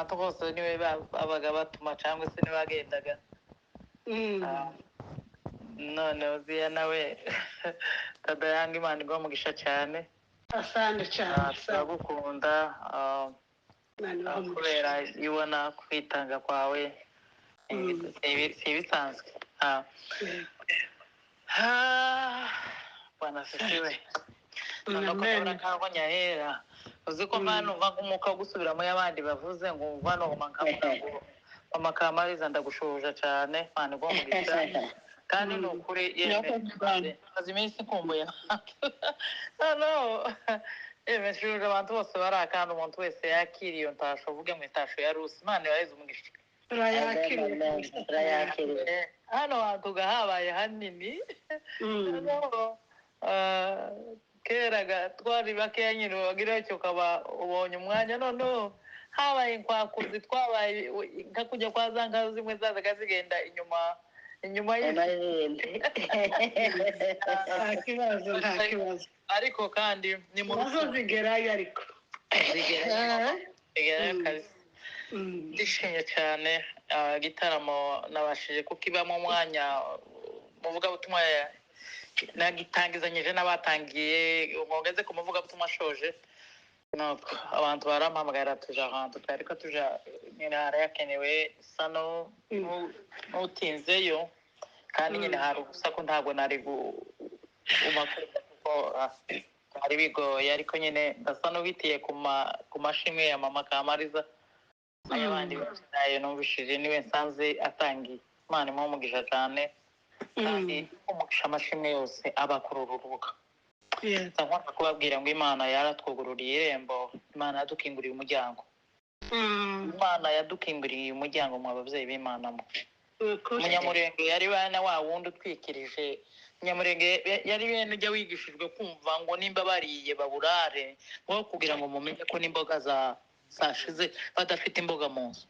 Ahantu hose niwe babaga batuma cyangwa se niwe wagendaga. None Uziya nawe dada yanga, Imana iguha umugisha cyane. Asante cyane. Asante. Turagukunda. Imana ibahe umugisha. Kubera iyo ubona kwitanga kwawe si ibisanzwe. Bwana asifiwe. Noneho ko Amen. ndabona nkaho nyahera uzi ko mba numva nk'umwuka wo gusubiramo y'abandi bavuze ngo umva noma nkavuga ngo mama Kamariza ndagushuhuje cyane, Imana iguhe umugisha kandi ni ukuri yemwe. Murakoze. Maze iminsi nkumbuye abantu, noneho yemwe nshuje abantu bose bari aha, kandi umuntu wese yakiriye iyo ntasho uvuge ngo intasho ya Rusi, Imana ibaheze umugisha. Turayakiriye. Amen. Turayakiriye. Hano hantu ga habaye hanini. Noneho, kera ga twari bakeya nyine, wagira icyo ukaba ubonye umwanya. Noneho habaye inkwakuzi, twabaye nka kujya kwa za nka zimwe zazaga zigenda inyuma inyuma y'isi. Amarindi. Nta kibazo, nta kibazo. Ariko kandi ni mu Nazo rukundo. zigerayo ariko. Zigerayo, zigerayo kabisa. Ndishimye cyane. Igitaramo nabashije kukibamo umwanya muvugabutumwa nagitangizanyije n'abatangiye ngo ngeze ku muvugabutumwa ashoje, nuko abantu barampamagara tuja ahantu twari ko tuja nyine harayakenewe sa n'utinzeyo kandi nyine hari urusaku, ntabwo nari guma kuko byari bigoye, ariko nyine ndasa n'ubitiye ku mashimwe ya mama Kamariza ay'abandi benshi nayo numvishije niwe nsanze atangiye. Imana imuhe umugisha cyane kandi umugisha amashimwe yose aba kuri uru rubuga. Nkunda kubabwira ngo Imana yaratwugururiye irembo, Imana yadukinguriye umuryango. Imana yadukinguriye umuryango mu babyeyi b'Imana mwe. Ukuri. Umunyamurenge yari bene wa wundi utwikirije Umunyamurenge, yari bene ujya wigishijwe kumva ngo nimba bariye baburare ngo kugira ngo mumenye ko n'imboga za zashize badafite imboga mu nzu.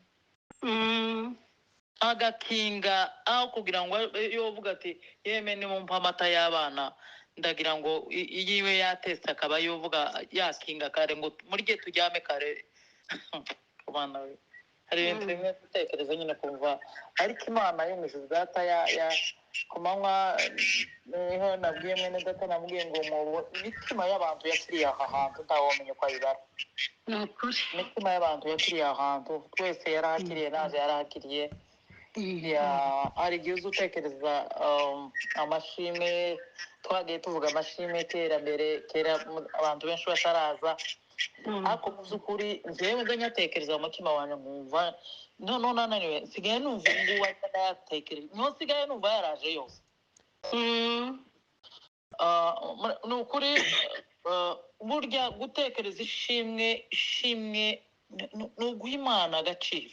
Agakinga aho kugira ngo iyo uvuga ati yeme nimumpa amata y'abana, ndagira ngo iyiwe yatetse akaba yovuga yakinga kare ngo murye tujyame kare. Ku bana we hari ibintu bimwe gutekereza nyine kumva, ariko Imana yo mu ijuru data ya ku manywa niho nabwiye mwene data, namubwiye ngo mu imitima y'abantu yakiriye aha hantu ntawamenya uko ayibara. Ni ukuri. Imitima y'abantu yakiriye aha hantu twese yarahakiriye, naje yarahakiriye. Ya, hari igihe uza utekereza amashimwe twagiye tuvuga, amashimwe kera mbere kera abantu benshi bataraza. Ariko mu by'ukuri njyewe nza nyatekereza mu mutima wanjye nkumva noneho nananiwe, nsigaye numva ubu ngubu atanayatekereza, niho nsigaye numva yaraje yose. Ni ukuri burya gutekereza ishimwe, ishimwe ni uguha Imana agaciro.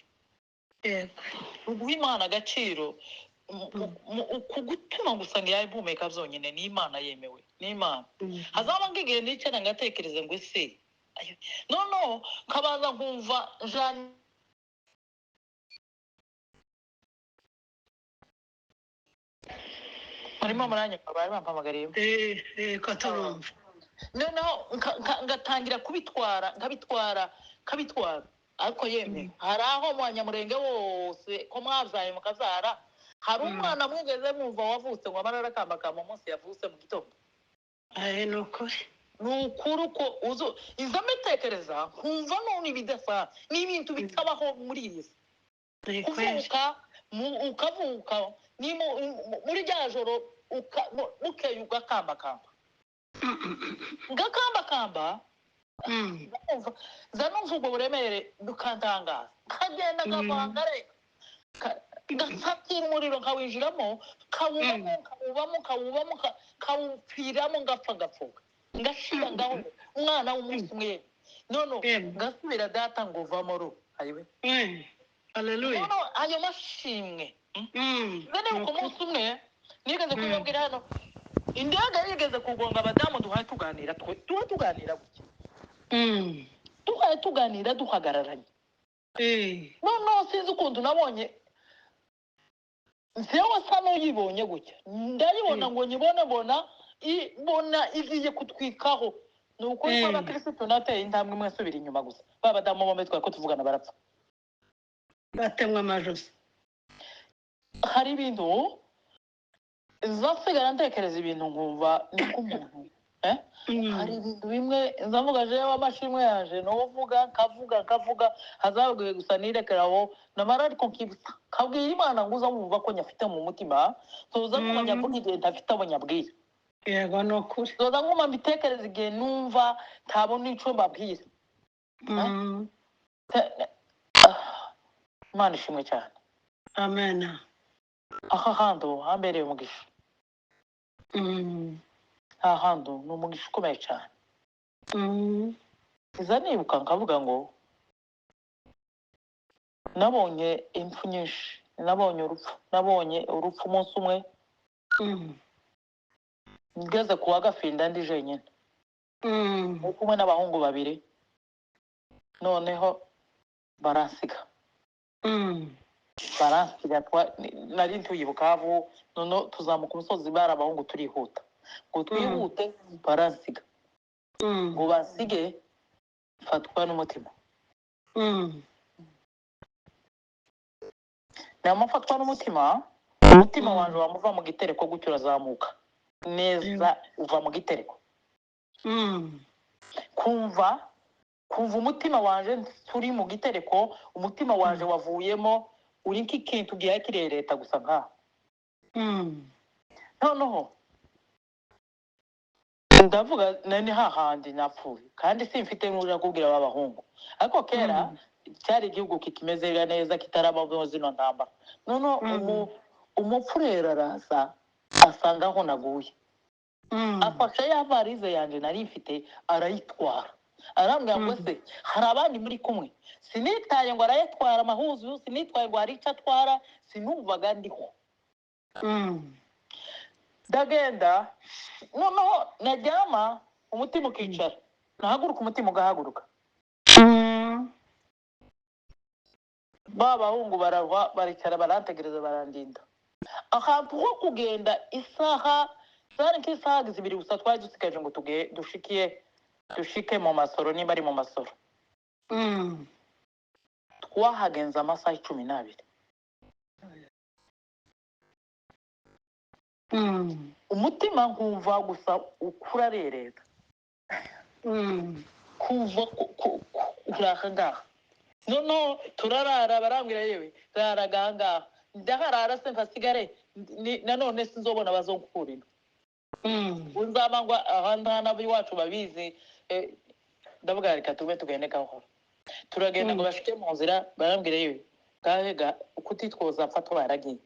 Ni uguha Imana agaciro ku gutuma gusa ngo yayihumeka byonyine ni Imana yemewe ni Imana. Hazaba nk'igihe nicara ngatekereza ngo ese ayo, noneho nkabanza nkumva njanye murimo muranyumva, bari bampamagariye. Ko turumva. Noneho ngatangira kubitwara, nkabitwara, nkabitwara, ariko yemwe hari aho mu Banyamurenge bose ko mwabyaye mukabyara, hari umwana mwigeze mwumva wavutse ngo amara arakambakamba umunsi yavutse mu gitondo? Ni ukuri. Ni ukuri uko uzo izo mbitekereza nkumva none ibidasanzwe ni ibintu bitabaho muri iyi si. Ni kweli. Kuvuka ukavuka ni muri rya joro bukeye ugakambakamba, ngakambakamba. Nza numva ubwo buremere bukantangaza, nkagenda nkavanga ngafatira umuriro nkawinjiramo, nkawubamo, nkawubamo, nkawubamo, nkawupfiramo, ngapfa, ngapfuka, ngashira ngaho umwana w'umunsi umwe, none ngasubira data ngo uvamo ru ayiwe. Haleluya. None ayo mashimwe none ku munsi umwe nigeze kubibabwira hano, indege yigeze kugonga abadamu duhaye tuganira, twe tuba tuganira gutya. Duhaye tuganira duhagararanye. Noneho sinzi ukuntu nabonye njyewe asa n'uyibonye gutya, ndayibona ngo nyibone, mbona mbona igiye kutwikaho. Ni ukuri kw'abakirisitu nateye intambwe imwe nsubira inyuma gusa, ba badamu bombi twari ko tuvugana barapfa. Batemwa amajosi. Hari ibintu nzasigara ntekereza, ibintu nkumva ni nk'umuntu, eh? Hari ibintu bimwe nzavuga jewe amashimwe yaje nuvuga nkavuga nkavuga hazabwiwe gusa nirekeraho namara, ariko nkibutsa nkabwira Imana ngo uza wumva ko nyafite mu mutima, tuza nguma nyavuga igihe ntafite abo nyabwira. Yego, ni ukuri. Tuza nguma mbitekereza igihe numva ntabona ico mbabwira. Imana ishimwe cyane. Amen. Aha hantu hambereye umugisha. Aha hantu ni umugisha ukomeye cyane. Iza nibuka nkavuga ngo nabonye impfu nyinshi, nabonye urupfu, nabonye urupfu umunsi umwe. Ngeze ku wa Gafinda ndi jenyine, ndi kumwe n'abahungu babiri, noneho baransiga. Baransiga, nari ntuye i Bukavu, noneho tuzamuka umusozi, bari abahungu, turihuta ngo twihute, baransiga. Ngo basige, mfatwa n'umutima. Namufatwa n'umutima, umutima wanje wamuva mu gitereko gutyo urazamuka neza uva mu gitereko. Kumva umutima wanje turi mu gitereko, umutima wanje wavuyemo uri nk'ikintu gihaye kirereta gusa nkaho. Noneho ndavuga nani hahandi napfuye kandi simfite n'uja kubwira ba bahungu, ariko kera cyari igihugu kikimeze neza kitarabamo zino ntambara. Noneho umupfurero araza asanga aho naguye, afashe ya varize yanjye nari mfite arayitwara, arambwira ngo se hari abandi muri kumwe? Sinitaye ngo arayatwara amahuzu, sinitwaye ngo hari icyo atwara, sinumvaga ndiho. Ndagenda, noneho naryama umutima ukicara, nahaguruka umutima ugahaguruka. Ba bahungu barava baricara barantegereza barandinda ahantu ho kugenda. Isaha zari nk'isaha 2 gusa twari dusigaje ngo dushikiye dushike mu Masoro, niba ari mu Masoro. Twahagenze amasaha 12. Umutima nkumva gusa ukurarereta, kumva uraha ngaha. Noneho turarara, barambwira yewe rara ngaha, ndaharara se mpasigare, nanone sinzobona bazonkurira. Uzaba ngo aha nta n'ab'iwacu babizi. Ndavuga reka tube tugende gahoro. Turagenda ngo bashike mu nzira, barambwira yewe gahe ga kutitwoza mfa twaragiye.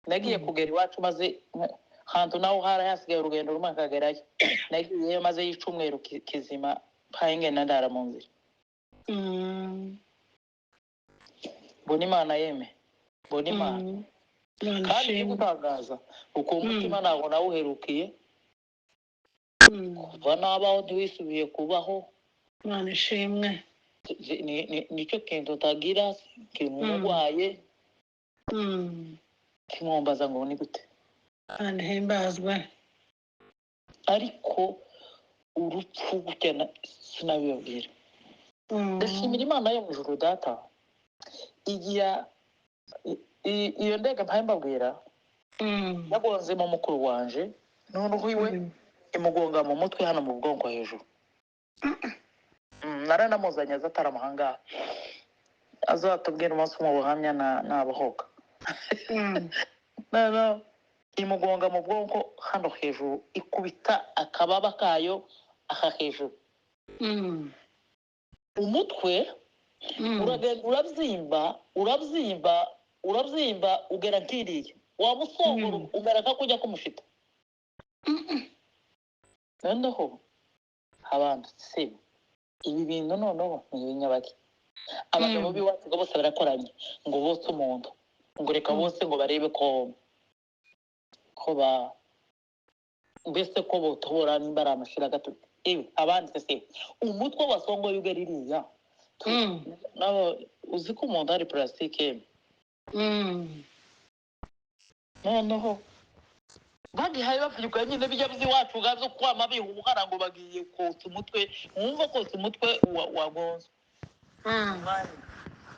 Nagiye kugera iwacu maze hantu naho hari hasigaye urugendo rumwe nkagerayo. Nagiyeyo maze y'icumweru kizima mpaye ngenda ndara mu nzira. Mbona Imana yeme, mbona Imana. Imana kandi ishimwe. Gutangaza uko umutima ntabwo nawuherukiye kuva nabaho, ntiwisubiye kubaho. Imana ishimwe. Nicyo kintu utagira kimurwaye, kimwombaza ngo ni gute. Imana ihimbazwe. Ariko urupfu gutya sinabibabwira. Ndashimira Imana yo mu ijuru data. Igihe iyo ndege mpaye mbabwira yagonzemo mukuru wanje, noneho iwe imugonga mu mutwe hano mu bwonko hejuru. Naranamuzanye aza atari amahanga, azatubwira umunsi umwe ubuhamya nabohoka. Noneho imugonga mu bwonko hano hejuru, ikubita akababa kayo aha hejuru. Umutwe uragenda urabyimba, urabyimba, urabyimba, ugera nkiriya wamusongora, umera nka kujya kumushita. Noneho abantu se ibi bintu noneho ni ibinyabaki, abagabo b'iwacu ngo bose barakoranye ngo bose umuntu ngo reka bose ngo barebe ko ba mbese ko botobora nimba ari amashira gato ibi abandi se umutwe wasongoye ugera iriya. Nabo uzi ko umuntu ari purasitike. Noneho bagihaye bavuga nyine bijya by'iwacu byo kwama bihuhara ngo bagiye kotsa umutwe, wumva kotsa umutwe wagonzwe.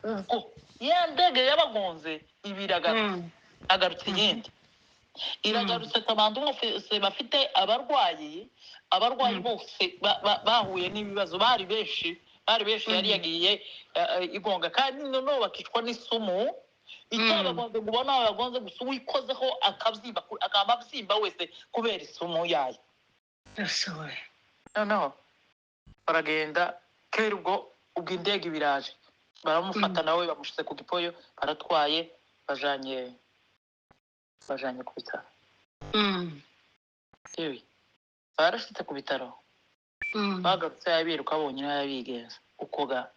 Ubwo ya ndege yabagonze ibiragarutse, agarutse iyindi iragarutse. Abantu bose bafite abarwayi, abarwayi bose bahuye n'ibibazo, bari benshi, bari benshi. Yari yagiye igonga, kandi noneho bakicwa n'isumu. Icyabagonze ngo ubone abagonze gusa, uwikozeho akabyimba, akaba abyimba wese kubera isumu yayo. Ese we! Noneho baragenda kera, ubwo indege ibiraje, baramufata, nawe bamushyize ku gipoyo, baratwaye, bajanye ku bitaro. Yewe, barashitse ku bitaro, bagarutse yabiruka bonyine, yabigenza uko ga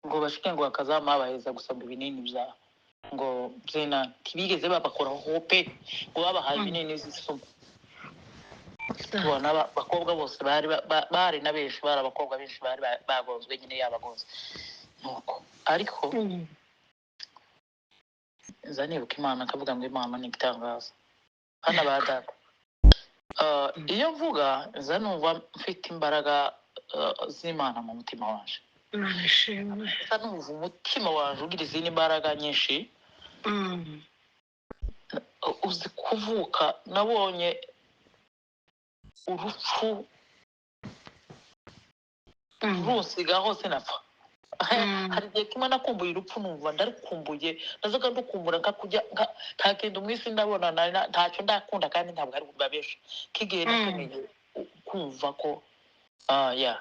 ngo bashike, ngo bakazama baheza gusa ngo ibinini bya ngo byina, ntibigeze babakoraho pe, ngo babahaye ibinini z'isumu. Tubona abakobwa bose bari bari na benshi, bari abakobwa benshi bari bagonzwe nyine, yabagonze nuko. Ariko nza nibuka Imana, akavuga ngo Imana ni igitangaza. Hano ba data, iyo mvuga nza numva mfite imbaraga z'Imana mu mutima wanje. Imana ishimwe. Nza numva umutima wanje ugira izindi mbaraga nyinshi. Uzi kuvuka nabonye urupfu runsigaho sinapfa. Hari igihe kimwe nakumbuye urupfu, numva ndarukumbuye, nazaga ndukumbura nkakujya nta kintu mu isi ndabona ntacyo ndakunda, kandi ntabwo ari babesha k'igihe nakeneye kumva ko ya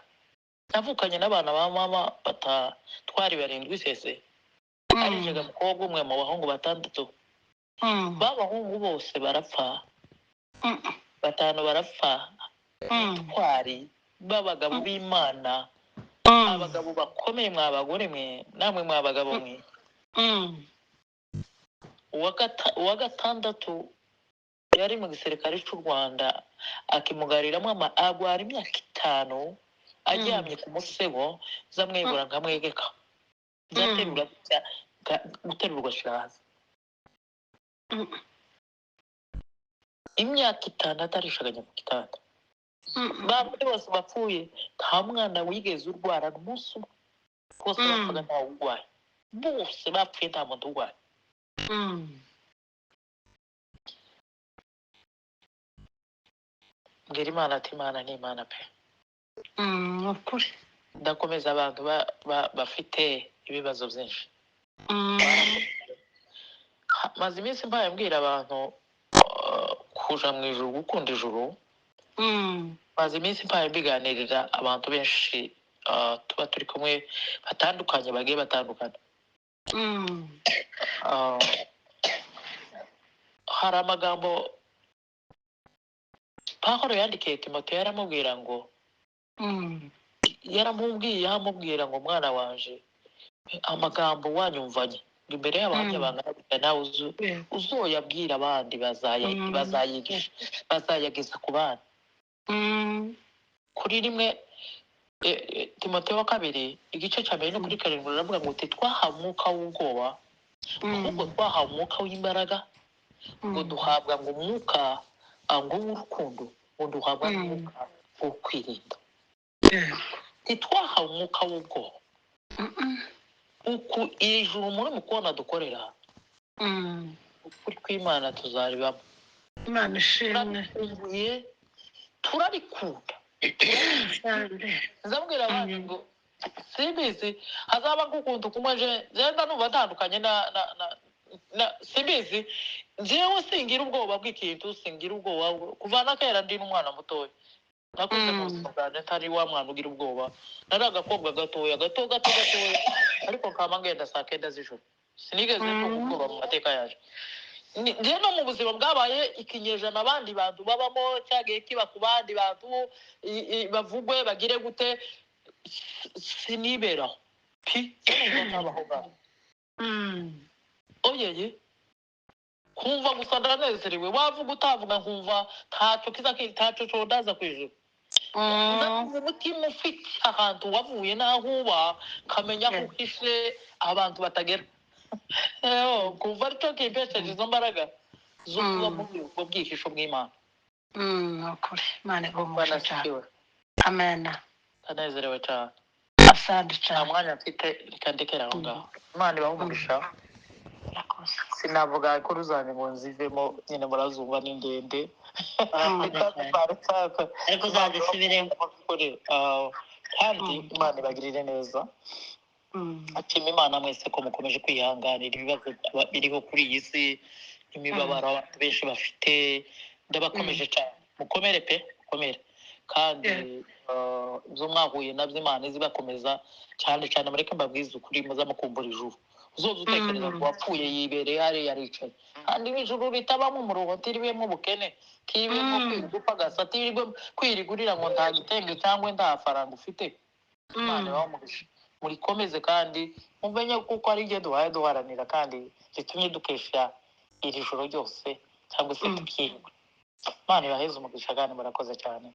navukanye n'abana ba mama twari barindwi sese, arinjega mukobwa umwe mu bahungu batandatu. B'abahungu bose barapfa, batanu barapfa, twari b'abagabo b'Imana, abagabo bakomeye. Mwa bagore mwe, namwe mwa bagabo mwe, uwa gatandatu yari mu gisirikare cy'u Rwanda, akimugariramo agwara imyaka 5 aryamye ku musego, nzamwegura nkamwegeka, nzaterura gutya, guterura ugashyira hasi. Imyaka 5 atarishaganya ku gitanda. Babandi bose bapfuye, nta mwana wigeze urwara n'umunsi umwe. Bose bapfaga ntawe urwaye, bose bapfuye nta muntu urwaye. Mbwira Imana ati Imana ni Imana pe. Ukuri. Ndakomeza abantu bafite ibibazo byinshi. Maze iminsi mbaye mbwira abantu kuja mu ijuru, gukunda ijuru. Maze iminsi mbaye mbiganirira abantu benshi, tuba turi kumwe batandukanye, bagiye batandukana. Hari amagambo Pawulo yandikiye Timoteyo, yaramubwira ngo yaramubwiye, yaramubwira ngo mwana wanje, amagambo wanyumvanye imbere y'abahamya bangana gutya, nawe uzoyabwira abandi, bazayigisha, bazayageza ku bana. Kuri rimwe Timoteyo wa kabiri igice cya mbere no kuri 7 baravuga ngo uti twahawe umwuka w'ubwoba, ahubwo twahawe umwuka w'imbaraga, ngo duhabwa ngo umwuka ngo w'urukundo, ngo duhabwa n'umwuka wo kwirinda. Ntitwahawe umwuka w'ubwoba. Uku iri juru muri mu kubona dukorera ukuri kw'Imana tuzaribamo. Imana ishimwe. Turabikumbuye, turabikunda. Nzabwira abandi ngo simbizi, hazaba nk'ukuntu kumwe ngenda numva ntandukanye na simbizi. Njyewe singira ubwoba bw'ikintu, singira ubwoba kuva na kera ndi n'umwana mutoya. Nakuze mu buzima bwanjye ntari wa mwana ugira ubwoba, nari agakobwa gatoya gato gato gatoya, ariko nkaba ngenda saa 9 z'ijoro, sinigeze ntunga ubwoba mu mateka yaje. Njye no mu buzima bwabaye ikinyejana abandi bantu babamo, cyagiye kiba ku bandi bantu, bavugwe bagire gute, siniberaho pi, sinumva ntabaho ngaho. Oyeye, kumva gusa ndanezerewe, wavuga utavuga nkumva ntacyo kiza ntacyo condaza kw'ijuru. Ndakumva umutima ufite ahantu wavuye n'aho uba, nkamenya aho uhishe abantu batagera. Kumva aricyo kimpesheje izo mbaraga zo kuba muri ubwo bwihisho bw'Imana. Ukuri. Imana iguhe umugisha cyane. Banasikiwe. Amen. Ndanezerewe cyane. Asante Nta cyane. mwanya mfite, reka ndekere aho ngaho. Imana ibahe umugisha. Murakoze. Sinavuga inkuru zanjye ngo nzivemo nyine, murazumva ni ndende. Ariko uzazisubiremo. Kandi Imana ibagirire neza. Ashima Imana mwese ko mukomeje kwihanganira ibibazo biriho kuri iyi si, imibabaro abantu benshi bafite. Ndabakomeje cyane, mukomere pe, mukomere. Kandi ibyo mwahuye nabyo Imana izibakomeza cyane cyane. Mureke mbabwize ukuri, muzamukumbura ijuru. Uzoza utekereza ngo wapfuye yibereye hariya aricaye, kandi ijuru ritabamo umuruho, tiribemo ubukene, tiribemo kwirirwa upagasa, tiribemo kwirigurira ngo nta gitenge cyangwa nta faranga ufite. Imana ibahe umugisha, murikomeze kandi mumenye kuko ari ibyo duhaye duharanira kandi ritumye dukesha iri joro ryose cyangwa se tukirirwa. Imana ibaheze umugisha kandi murakoze cyane.